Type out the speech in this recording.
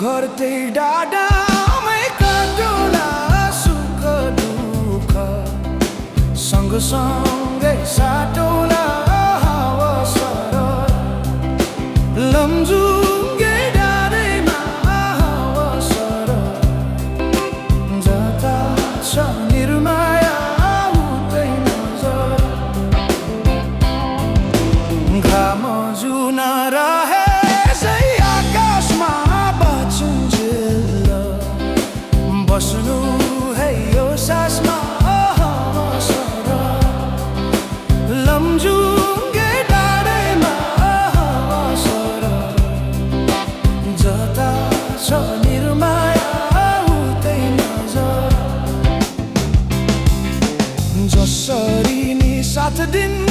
घरते डाडामै काटोला सुख दुःख सँगसँगै साटोला हावा सरर लमजुङ्गे डाँडैमा हावा सरर जता छ निर्माया उतै नजर घाम जुन रहे बस्नु है यो सासमा लमजुङ्गे डाँडैमा जता छ निर्माया उतै नजर जसरी नि 7 दिन